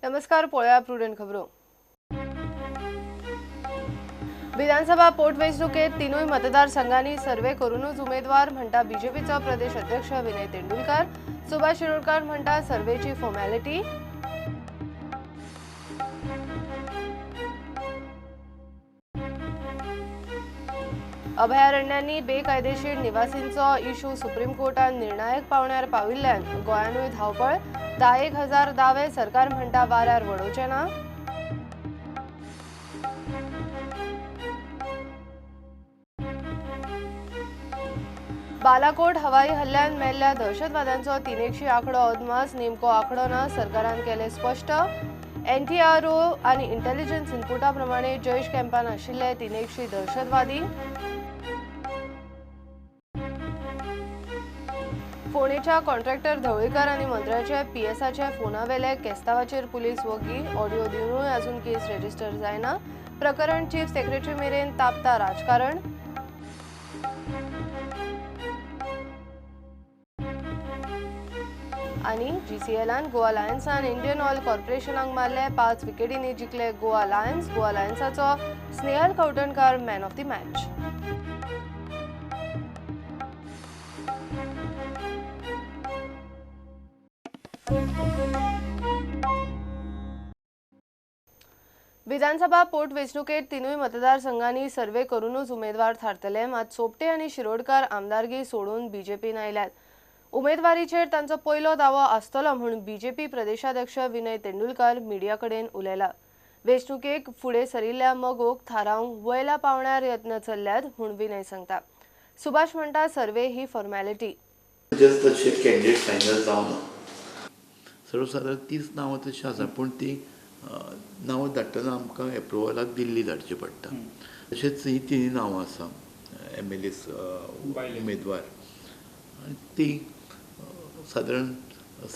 नमस्कार, पळोवया प्रुडंट खबरो. विधानसभा पोटवेंचणुकेत तिनूय मतदारसंघांनी सर्वे करूनच उमेदवार म्हणटा बीजेपीचो प्रदेश अध्यक्ष विनय तेंडुलकर. सुभाष शिरोडकर म्हणटा सर्वेची फॉर्मॅलिटी. अभयारण्यांनी बेकायदेशीर निवासींचो इशू सुप्रीम कोर्टान निर्णायक पावण्यार पाविल्ल्यान गोंयानूय धांवपळ. 10,000 दावे सरकार म्हणटा वाऱ्यार वडोवचे ना. बालाकोट हवाई हल्ल्यान मेल्ल्या दहशतवाद्यांचो 300 आंकडो अदमास, नेमको आंकडो ना, सरकारान केले स्पश्ट. एनटीआरओ आनी इंटेलिजन्स इनपुटा प्रमाणे जैश कॅम्पान आशिल्ले 300 दहशतवादी. फोंडेच्या कॉन्ट्रॅक्टर धवळीकर आनी मंत्र्याचे पीएसआचे फोनावेले केस्तावाचेर पुलीस वगी. ऑडिओ दिवनूय अजून केस रजिस्टर जायना. प्रकरण चीफ सेक्रेटरी मेरेन तापता राजकारण. आनी जीसीएलान गोवा लायन्सान इंडियन ऑयल कॉर्पोरेशनाक मारले. 5 विकेटींनी जिखले गोवा लायन्स. गोवा लायन्साचो Snehal Kavthankar man of the match. विधानसभा पोटवेंचणुकेत तिनूय मतदारसंघांनी सर्वे करूनच उमेदवार थारतले. मात सोपटे आनी शिरोडकर आमदारकी सोडून बीजेपीन आयल्यात. उमेदवारीचेर तांचो पयलो दावो आसतलो म्हूण बीजेपी प्रदेशाध्यक्ष विनय तेंडुलकर मिडिया कडेन उलयला. वेंचणुकेक फुडें सरिल्ल्या मगोक थारावंक वयल्या पावण्यार यत्न चल्ल्यात म्हूण विनय सांगता. सुभाष म्हणटा सर्वे ही फॉर्मॅलिटी. जस्ट तशे कॅन्डिडेट फायनल जावना. सर्वसादारण 30 नांवां तशीं आसा, पूण ती नांवां धाडटना आमकां एप्रुवलाक दिल्ली धाडची पडटा. तशेंच ही 3 नांवां आसा एम एल एस उमेदवार, आनी ती सादारण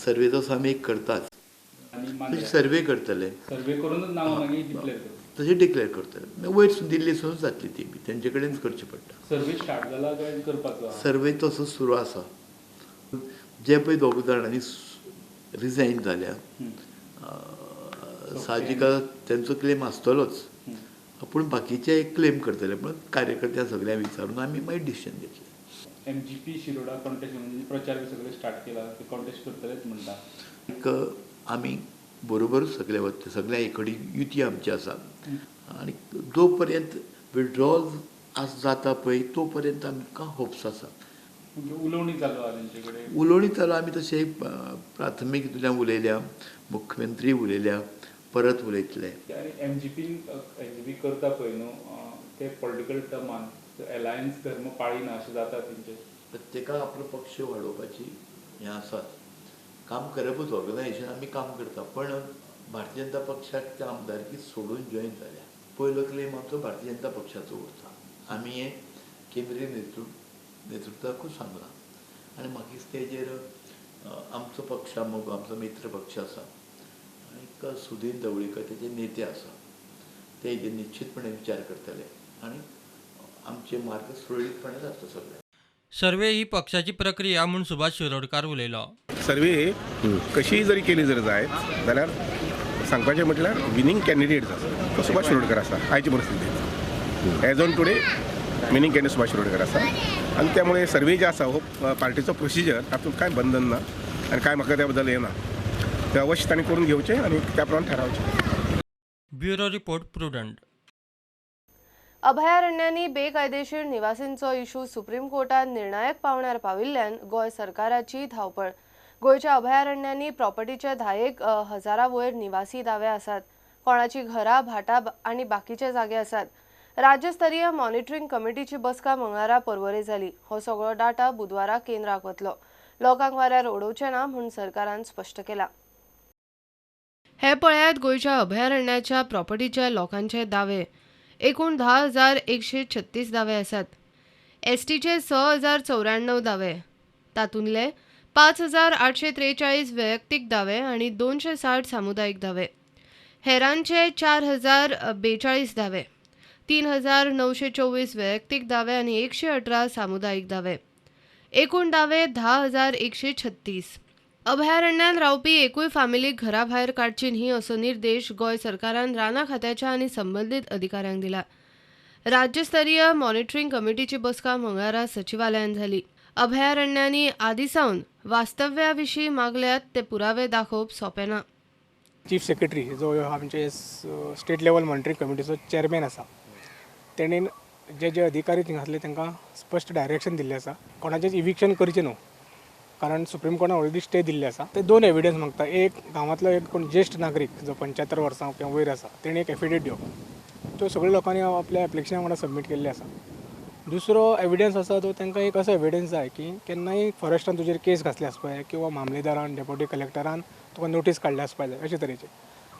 सर्वे तसो आमी एक करताच. तशें सर्वे करतले, सर्वे करूनच नांवां मागीर डिक्लेअर करतले, तशें डिक्लेअर करतले. वयर सून दिल्ली सून जातली ती बी तेंचे कडेनच करची पडटा. सर्वे स्टार्ट जाला काय करपाचो? सर्वे तसो सुरू आसा. जे पळय दोग जाणांनी रिजायन जाल्या, साहजीक तेंचो क्लेम आसतलोच, पूण बाकीचे क्लेम करतले. पूण कार्यकर्त्या सगळ्यांक विचारून आमी मागीर डिसिजन घेतले. M G P Shiroda contest म्हणजे प्रचार बी सगळे स्टार्ट केला, ते कॉन्टेस्ट करतलेच म्हणटा. एक आमी बरोबर सगळे वतले, सगळ्या एकडी युती आमची आसा. आनी जो पर्यंत विड्रॉल आज जाता पळय तो पर्यंत आमकां होप्स आसा. उलोवणी चालू आहा तेंचे कडेन? उलोवणी चालू. आमी तशें प्राथमीक हितूंतल्यान उलयल्या, मुख्यमंत्री उलयल्या, परत उलयतले. आनी एम जी पी करता पळय न्हू ते पॉलिटिकल टर्मान अलायन्स धर्म पाळिना अशें जाता तेंचे. प्रत्येकाक आपलो पक्ष वाडोवपाची हें आसा, काम करपूच. ऑर्गनायझेशन आमी काम करता, पण भारतीय जनता पक्षाक त्या आमदारकी सोडून जॉयन जाल्या. पयलो क्लेम आमचो भारतीय जनता पक्षाचो उरता. आमी हें केंद्रीय नेतृत्वाकूच सांगलां. आनी मागीर तेजेर आमचो पक्ष मगो आमचो मित्र पक्ष आसा आनी सुदीन ढवळीकर तेजे नेते आसा, ते हेजेर निश्चितपणे विचार करतले आनी आमचे मार्ग सुरळीतपणे जाता सगळे. सर्वे ही पक्षाची प्रक्रिया म्हूण सुभाष शिरोडकार उलयलो. सर्वे कशीय जरी केली जर जायत जाल्यार सांगपाचें म्हटल्यार विनींग कॅन्डिडेट आसा तो सुभाष शिरोडकर आसा. आयचे परिस्थितीत as on today winning candidate Subhash Shirodkar आसा. आनी त्यामुळे सर्वे जे आसा हो पार्टीचो प्रोसिजर, तातूंत कांय बंधन ना आनी कांय म्हाका त्या बद्दल हें ना. ते अवश्य तांणी करून घेवचें आनी त्या प्रमाणे थारावचें. Bureau report, Prudent. अभयारण्यांनी बेकायदेशीर निवासींचो इशू सुप्रीम कोर्टान निर्णायक पावण्यार पाविल्ल्यान गोंय सरकाराची धांवपळ. गोंयच्या अभयारण्यांनी प्रॉपर्टीचे 10,000 वयर निवासी दावे आसात. कोणाची घरां, भाटां आनी बाकीचे जागे आसात. राज्यस्तरीय मॉनिटरींग कमिटीची बसका मंगळारा पर्वरे जाली. हो सगळो डाटा बुधवारा केंद्राक वतलो. लोकांक वाऱ्यार उडोवचे ना म्हूण सरकारान स्पश्ट केला. हे पळयात गोंयच्या अभयारण्याच्या प्रॉपर्टीच्या लोकांचे दावे. एकूण 10,136 दावे आसात. एसटीचे 6,094 दावे, तातूंतले 5,843 वैयक्तीक दावे आनी 260 सामुदायीक दावे. हेरांचे 4,042 दावे, 3,924 वैयक्तीक दावे आनी 118 सामुदायीक दावे. एकूण दावे 10,136. अभयारण्यांत रावपी एकूय फामिलीक घरा भायर काडची न्ही असो निर्देश गोंय सरकारान रानां खात्याच्या आनी संबंदीत अधिकाऱ्यांक दिला. राज्यस्तरीय मॉनिटरींग कमिटीची बसका मंगळारा सचिवालयांत जाली. अभयारण्यांनी आदी सावन वास्तव्या विशीं मागल्यात ते पुरावे दाखोवप सोंपें ना. चीफ सेक्रेटरी जो आमचे स्टेट लेवल मॉनिटरींग कमिटीचो चेअरमॅन आसा तेणेन जे जे अधिकारी थिंगा आसले तांकां स्पश्ट डायरेक्शन दिल्लें आसा, कोणाचेंच इविक्शन करचें न्हू, कारण सुप्रीम कोर्टान ऑलरेडी स्टे दिल्ले आसा. ते दोन एविडन्स मागता, एक गांवांतलो एक कोण ज्येश्ठ नागरीक जो 75 वर्सां किंवा वयर आसा तेणें एक एफिडेवीट दिवप, त्यो सगळ्या लोकांनी आपल्या एप्लिकेशना वांगडा सबमीट केल्लें आसा. दुसरो एविडन्स आसा तो तांकां एक असो एविडन्स जाय की केन्नाय फॉरेस्टान तुजेर केस घातली आसपाक जाय किंवा मामलेदारान डेप्युटी कलेक्टरान तुका नोटीस काडल्या आसपाक जाय अशे तरेचे.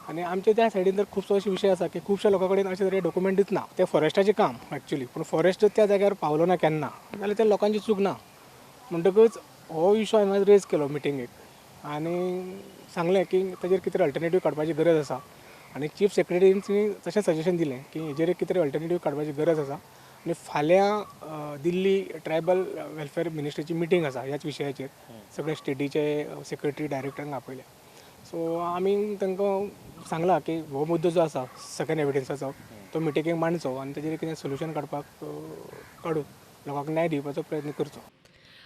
आनी आमच्या त्या सायडीन तर खुबसो अशे विशय आसा की खुबश्या लोकां कडेन अशे तरेचे डॉक्युमेंटूच ना. ते फॉरेस्टाचें काम एक्चुली, पूण फॉरेस्ट त्या जाग्यार पावलो ना केन्ना जाल्यार त्या लोकांची चूक ना. म्हणटकच हो इशू हांवें रेज केलो मिटिंगेक आनी सांगलें की ताजेर कितें अल्टरनेटीव काडपाची गरज आसा. आनी चीफ सेक्रेटरीन तशें सजेशन दिलें की हेजेर कितें अल्टरनेटीव काडपाची गरज आसा. आनी फाल्यां दिल्ली ट्रायबल वेलफेअर मिनिस्ट्रीची मिटींग आसा ह्याच विशयाचेर, सगळे स्टेटीचे सेक्रेटरी डायरेक्टरांक आपयल्या. सो आमी तांकां सांगलां की हो मुद्दो जो आसा सेकंड एविडन्साचो तो मिटिंगेक मांडचो आनी ताजेर कितें सोल्युशन काडपाक काडून लोकांक न्याय दिवपाचो प्रयत्न करचो.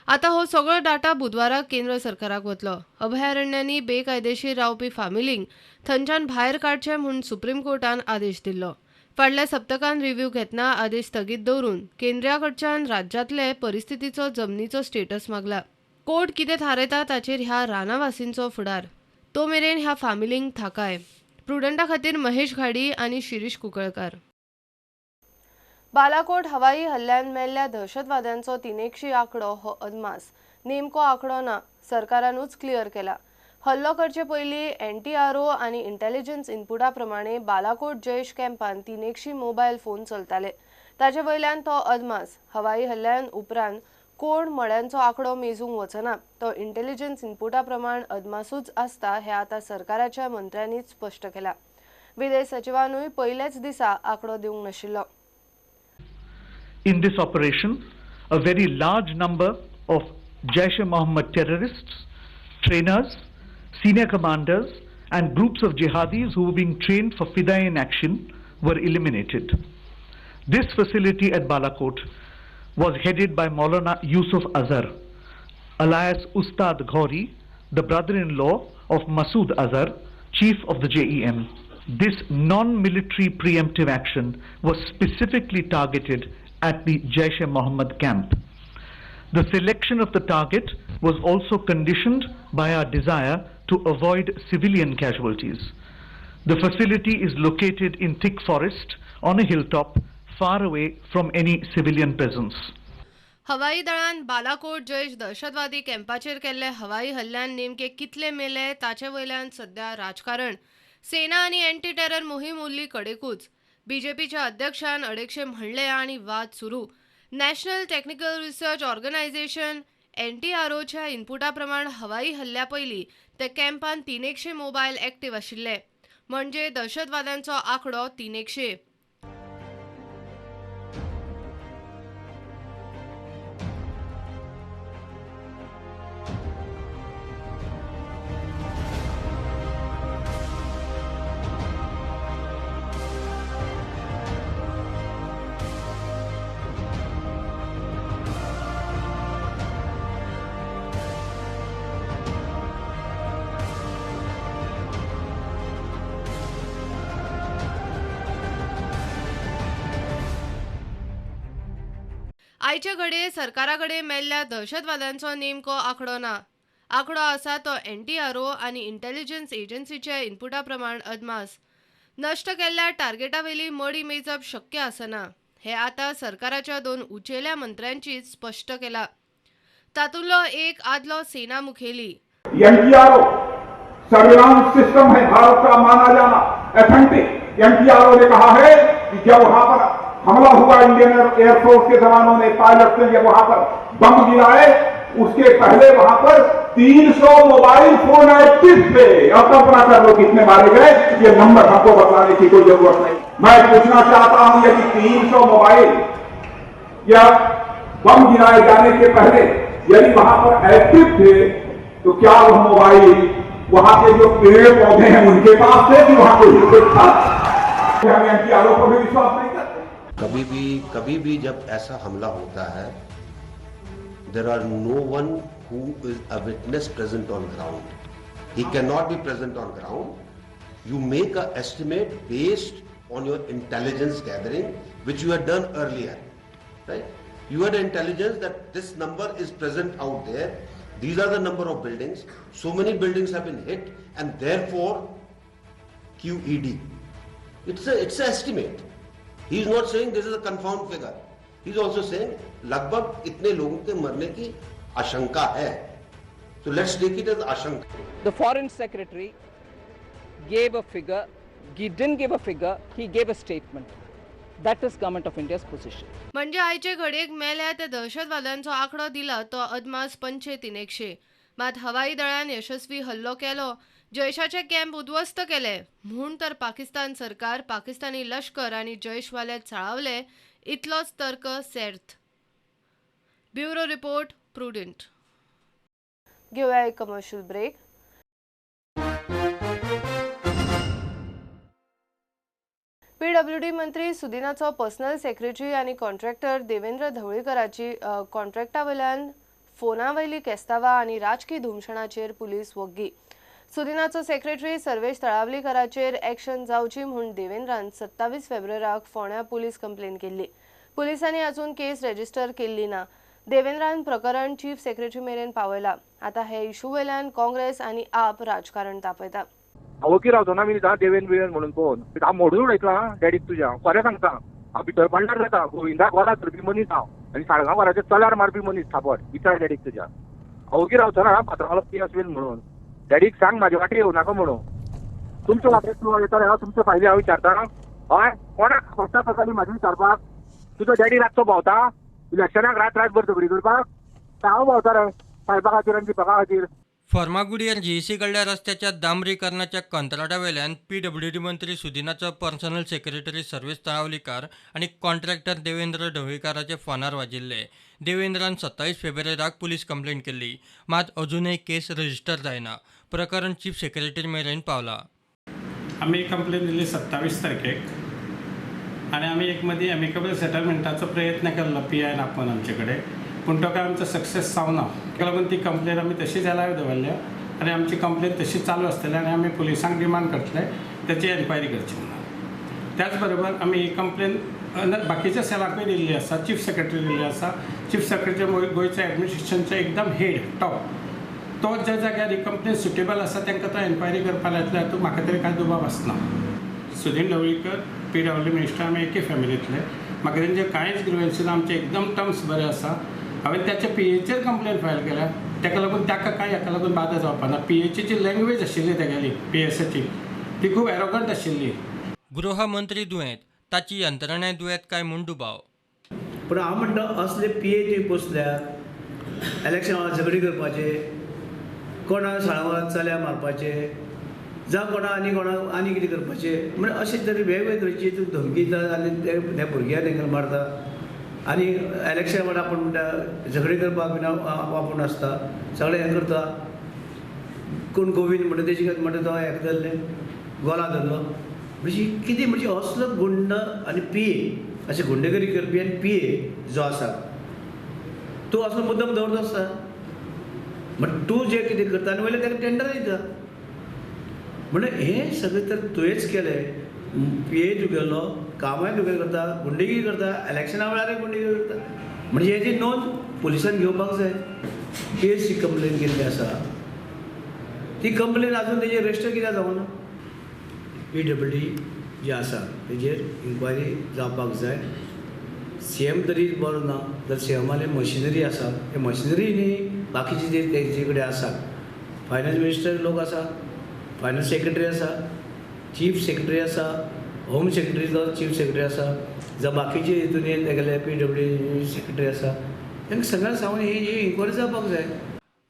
आतां हो सगळो डाटा बुधवारा केंद्र सरकाराक वतलो. अभयारण्यांनी बेकायदेशीर रावपी फामिलींक थंयच्यान भायर काडचें म्हूण सुप्रीम कोर्टान आदेश दिल्लो. फाटल्या सप्तकान रिव्ह्यू घेतना आदेश स्थगीत दवरून केंद्रा कडच्यान राज्यांतले परिस्थितीचो जमनीचो स्टेटस मागला. कोर्ट कितें थारायता ताचेर ह्या रानावासींचो फुडार. तो मेरेन ह्या फामिलींक थाकाय. प्रुडंटा खातीर महेश घाडी आनी शिरीष कुंकळकार. बालाकोट हवाई हल्ल्यान मेल्ल्या दहशतवाद्यांचो 300 आंकडो हो अदमास, नेमको आंकडो ना, सरकारानूच क्लियर केला. हल्लो करचे पयलीं एनटीआरओ आनी इंटेलिजन्स इनपुटा प्रमाणे बालाकोट जैश कॅम्पान 300 मोबायल फोन चलताले, ताचे वयल्यान तो अदमास. हवाई हल्ल्यान उपरांत कोण मड्यांचो आंकडो मेजूंक वचना, तो इंटेलिजन्स इनपुटा प्रमाण अदमासूच आसता हें आतां सरकाराच्या मंत्र्यांनीच स्पश्ट केलां. विदेश सचिवानूय पयल्याच दिसा आंकडो दिवंक नाशिल्लो. In this operation, a very large number of Jaish-e-Mohammed terrorists, trainers, senior commanders and groups of jihadis who were being trained for Fidayeen action were eliminated. This facility at Balakot was headed by Maulana Yusuf Azhar, alias Ustad Ghauri, the brother-in-law of Masood Azhar, chief of the JEM. This non-military preemptive action was specifically targeted at the Jaish-e-Mohammed camp. The selection of the target was also conditioned by our desire to avoid civilian casualties. The facility is located in thick forest on a hilltop far away from any civilian presence. हवाई दळान बालाकोट जैश दहशतवादी कॅम्पाचेर केल्ले हवाई हल्ल्यान नेमके कितले मेले ताचे वयल्यान सध्या राजकारण. सेना आनी एंटी टेरर मोहीम उरली कडेकूच. बीजेपीच्या अध्यक्षान 250 म्हणले आनी वाद सुरू. नॅशनल टेक्निकल रिसर्च ऑर्गनायझेशन एनटीआरओच्या इनपुटा प्रमाण हवाई हल्ल्या पयलीं ते कॅम्पान 300 मोबायल एक्टिव्ह आशिल्ले, म्हणजे दहशतवाद्यांचो आंकडो 300. आयचे घडये सरकारा कडेन मेल्ल्या दहशतवाद्यांचो नेमको आंकडो ना. आंकडो आसा तो एनटीआरओ आनी इंटेलिजन्स एजन्सीच्या इनपुटा प्रमाण अदमास. नश्ट केल्ल्या टार्गेटावेली मडी मेजप शक्य आसना हें आतां सरकाराच्या दोन उंचेल्या मंत्र्यांची स्पश्ट केला. तातूंतलो एक आदलो सेना मुखेली. एनटीआरओ सर्विलांस सिस्टम है भारत का माना जाना ऑथेंटिक. एनटीआरओ ने कहा है कि जब वहां पर हमला हुआ इंडियन एयरफोर्स के जवानों ने, पायलट ने जब वहां पर बम गिराए, उसके पहले वहां पर 300 मोबाइल फोन एक्टिव थे। अब कल्पना कर लो कितने मारे गए, ये नंबर हमको बताने की कोई जरूरत नहीं। मैं पूछना चाहता हूं, यदि 300 मोबाइल या बम गिराए जाने के पहले यदि वहां पर एक्टिव थे तो तो क्या वह मोबाइल वहां के जो पेड़ पौधे हैं उनके पास थे कि वहां कोई था? हम एनटीआरओ पर भी विश्वास नहीं करते। कभी भी जब ऐसा हमला होता है, there are no one who is a witness present on ground. He can not be present on ground. You make a estimate based on your intelligence gathering which you had done earlier, right? You had intelligence that this number is present out there. These are the number of buildings. So many buildings have been hit and therefore QED. It's an estimate. He is not saying this is a confirmed figure. He is also saying लगभग इतने लोगों K मरने की आशंका है. So let's take it as आशंका. The foreign secretary gave a figure. He didn't give a figure. He gave a statement. That is Government of India's position. म्हणजे आयचे घडयेक मेल्या त्या दहशतवाद्यांचो आंकडो दिला तो अदमास 375. मात हवाई दळान यशस्वी हल्लो केलो, जैशाचे कॅम्प उद्ध्वस्त केले म्हूण तर पाकिस्तान सरकार, पाकिस्तानी लश्कर आनी जैशवाले चाळवले इतलोच तर्क सेर्त. Bureau report, Prudent. घेवया एक कमर्शियल ब्रेक. पीडब्ल्यूडी मंत्री सुदिनाचो पर्सनल सेक्रेटरी आनी कॉन्ट्रॅक्टर देवेंद्र धवळीकराची कॉन्ट्रॅक्टा वयल्यान फोना वयली केस्तावा आनी राजकी धुमशणाचेर पुलीस वग्गी. सुदिनाचो सेक्रेटरी सर्वेश तळावलीकराचेर एक्शन जावची म्हूण देवेंद्रान 27 फेब्रुवाराक फोंड्या पुलीस कंप्लेन केल्ली. पुलिसांनी अजून केस रजिस्टर केल्ली ना. देवेंद्रान प्रकरण चीफ सेक्रेटरी मेरेन पावयला. आतां हे इशू वयल्यान काँग्रेस आनी आप राजकारण तापयता. हांव रावचो ना मिनी देवेन बिवेन म्हणून पळोवन हांव मोडून उडयतला डॅडीक तुज्या, खरें सांगता. हांव भितर पडल्यार जाता, गोविंदाक वरां धरपी मनीस हांव आनी साळगांव वराचेर चल्यार मारपी मनीस थापट. विचार डॅडीक तुज्या. हांव रावचो ना पात्रांवालो पी एस बीन म्हणून. डॅडीक सांग म्हाजे वाटेर येवं नाका म्हणून. तुमच्या वाटेर तूं येता हांव तुमचे फायली हांव विचारता. हय, कोणाक फक्त गजाली म्हाजी विचारपाक? तुजो डॅडी रातचो भोंवता इलेक्शनाक, रात रातभर झगडी करपाक? हांव भोंवता रे सायबा खातीर आनी दिपका खातीर. फर्मागुडयेर जीईसी कडल्या रस्त्याच्या डांबरीकरणाच्या कंत्राटावेल्यान पीडब्ल्यूडी मंत्री सुदिनाचो पर्सनल सेक्रेटरी सर्वेश तळावलीकार आनी कॉन्ट्रॅक्टर देवेंद्र ढवळीकाराचे फोनार वाजिल्ले. देवेंद्रान 27 फेब्रुवाराक पुलीस कंप्लेंट केल्ली, मात अजूनय केस रजिस्टर जायना. प्रकरण चीफ सेक्रेटरी मेरेन पावला. आमी कंप्लेन दिली 27 तारखेक आनी आमी एक मदीं एमिकेबल सेटलमेंटाचो प्रयत्न केल्लो पी आयन आपोवन आमचे कडेन, पूण तो काय आमचो सक्सेस जावना. ताका लागून ती कंप्लेन आमी तशीच एलायव दवरल्या आनी आमची कंप्लेन तशी चालू आसतली आनी आमी पुलिसांक डिमांड करतले ताची एन्क्वायरी करची म्हणून. त्याच बरोबर आमी ही कंप्लेन बाकीच्या सेलाकूय दिल्ली आसा, चीफ सेक्रेटरी दिल्ली आसा. चीफ सेक्रेटरी गोंयच्या एडमिनिस्ट्रेशनचो एकदम हेड टॉप, तो ज्या जाग्यार ही कंप्लेन सुटेबल आसा तांकां तो एन्क्वायरी करपाक लायतले हातूंत म्हाका तरी कांय दुबाव आसना. सुदीन ढवळीकर पीडब्ल्यू मिनिस्टर, आमी एके फॅमिलींतले, म्हाका तेंचे कांयच ग्रिवन्सीस, आमचे एकदम टर्म्स बरे आसा. हांवें त्याच्या पी एचेर कंप्लेन फायल केल्या, ताका लागून ताका कांय हाका लागून बादा जावपा ना. पी एचची लँग्वेज आशिल्ली तेगेली पी एसाची ती खूब एरोगंट आशिल्ली. गृहमंत्री दुयेंत, ताची यंत्रणाय दुयेंत काय म्हूण दुबाव. पूण हांव म्हणटा असले पी ए तुवें पोसल्या इलेक्शना झगडी करपाचे, कोणा साळां चल्या मारपाचे, जावं कोणा आनी कोणा आनी कितें करपाचें, म्हणजे अशे तरेन वेगवेगळे तरेची तूं धमकी दिता आनी ते भुरग्यांक तांकां मारता आनी इलेक्शन म्हणटा आपूण म्हणटा झगडी करपाक बीन आपूण आसता, सगळें हें करता. कोण गोविंद म्हणटा तेजे म्हणटा तो हेका धरलें, गोला धरलो. म्हणजे कितें म्हणजे असलो गुंड आनी पी ए अशें गुंडगिरी करपी आनी पी ए जो आसा तूं असलो मुद्दम दवरतो आसता. म्हण तूं जें कितें करता आनी वयल्यान ताका टेंडर दिता. म्हणल्यार हें सगळें तर तुवेंच केलें, पी ए तुगेलो, कामाय तुगेलें करता, गुंडगिरी करता, इलेक्शना वेळारय गुंडगिरी करता. म्हणजे हेजी नोंद पुलिसान घेवपाक जाय. केस कंप्लेन केल्ली आसा ती कंप्लेन आजून तेजेर रजिस्टर कित्याक जावना? पी डब्ल्यू डी जे आसा तेजेर इन्क्वायरी जावपाक जाय. सी एम तरी बरो ना जाल्यार सी एमाले मशिनरी आसा, ते मशिनरी न्ही बाकीचे जे तेजे कडेन आसा, फायनान्स मिनिस्टर लोक आसा, फायनान्स सेक्रेटरी आसा, चीफ सेक्रेटरी आसा, होम सेक्रेटरीचो चीफ सेक्रेटरी आसा, जावं बाकीचे हितून तेगेले पी डब्ल्यू डी सेक्रेटरी आसा, तांकां सगळ्यांक सांगून ही इन्क्वायरी जावपाक जाय.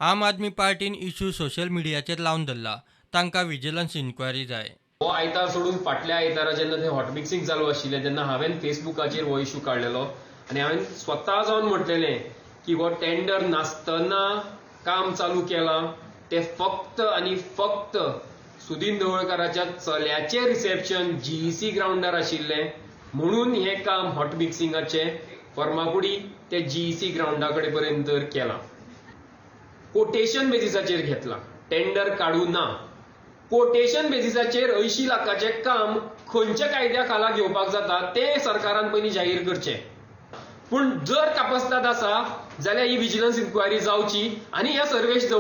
आम आदमी पार्टीन इशू सोशल मिडियाचेर लावन धरला, तांकां विजिलन्स इन्क्वायरी जाय. हो आयतार सोडून फाटल्या आयतारा जेन्ना थंय हॉट मिक्सिंग चालू आशिल्लें तेन्ना हांवें फेसबुकाचेर हो इशू काडलेलो आनी हांवें स्वता जावन म्हटलेलें की हो टेंडर नासतना काम चालू केलां, ते फक्त आनी फक्त सुदीन ढवळकाराच्या चल्याचें रिसेप्शन जीईसी ग्रावंडार आशिल्लें म्हणून हें काम हॉट मिक्सिंगाचें फर्मागुडी ते जीईसी ग्रावंडा कडेन पर्यंत केलां. कोटेशन बेजिसाचेर घेतलां, टेंडर काडूं ना. कोटेशन बेजिसाचेर 80 लाखाचें काम खंयच्या कायद्या खाला घेवपाक जाता तें सरकारान पयलीं जाहीर करचें. पूण जर कापस्ताद आसा जाल्यार ही विजिलन्स इन्क्वायरी जावची आनी ह्या सर्वेश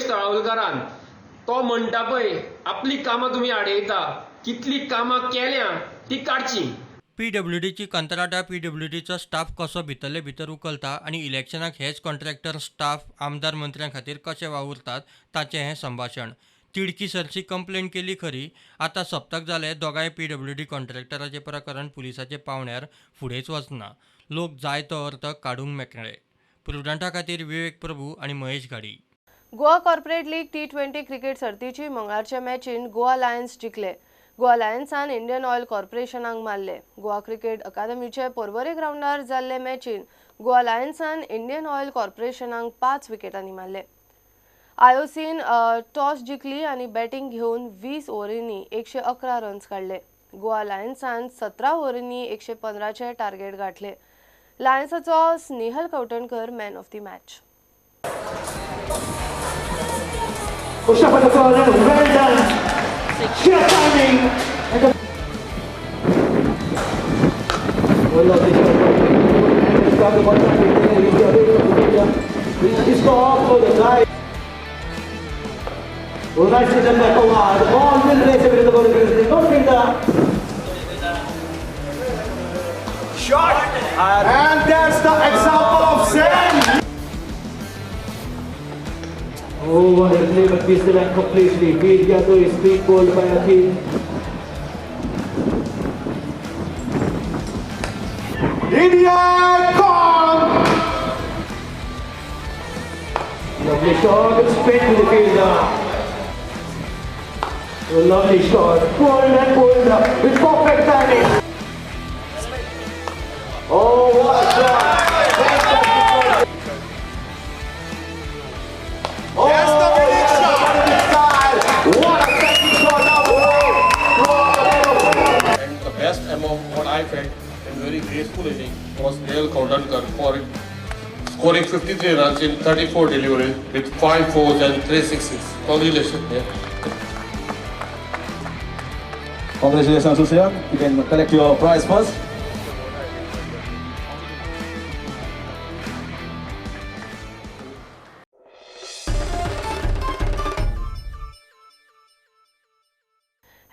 तळावलकारान तो म्हणटा पळय आपली कामां तुमी आडयता, कितली कामां केल्या ती काडची. पीडब्ल्यूडीची कंत्राटां पीडब्ल्यूडीचो स्टाफ कसो भितरले भितर उखलता आनी इलेक्शनाक हेच कॉन्ट्रॅक्टर स्टाफ आमदार मंत्र्यां खातीर कशे वावुरतात ताचें हें संभाशण. तिडकी सरशी कंप्लेन केली खरी, आतां सप्तक जालें दोगांय पीडब्ल्यूडी कॉन्ट्रॅक्टराचें प्रकरण पुलिसाचे पावण्यार फुडेंच वचना. लोक जाय तो अर्थ काडूंक मेकळे. प्रुडंटा खातीर विवेक प्रभू आनी Mahesh Ghadi. Goa corporate league T20 cricket सर्तीची मंगळारच्या मॅचीन गोवा लायन्स जिखले. गोवा लायन्सान इंडियन ऑयल कॉर्पोरेशनाक मारले. गोवा क्रिकेट अकादमीचे पोरवरे ग्रावंडार जाल्ले मॅचीन गोवा लायन्सान इंडियन ऑयल कॉर्पोरेशनाक 5 विकेटांनी मारले. आयओसीन टॉस जिखली आनी बॅटिंग घेवन 20 ओव्हरींनी 111 रन्स काडले. गोवा लायन्सान 17 ओव्हरींनी 115 टार्गेट गाठले. लायन्साचो Snehal Kavthankar man of the match. Well, nicely done by Kumar. The ball will race away to the goal. No fielder. Shot! And that's the example of Zen! Oh, what a play, but missed the line completely. Veer Yadav is being bowled by Akhil. India gone! Lovely shot, it's straight to the fielder. A lovely shot, pulled and pulled up with perfect timing. Oh, what a shot! Fantastic. Oh, yes, the winning shot! What a second shot now! And the best among what I felt and very graceful inning was Snehal Kavthankar for scoring 53 runs in 34 deliveries with 5 fours and 3 sixes. Congratulations! Yeah. Congratulations, Susian. You can collect your prize first.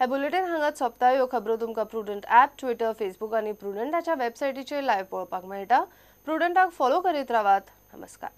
हे bulletin हांगाच सोंपता. ह्यो खबरो तुमकां prudent app, Twitter, Facebook आनी प्रुडंटाच्या वेबसायटीचेर live पळोवपाक मेळटा. प्रुडंटाक फॉलो करीत रावात. नमस्कार.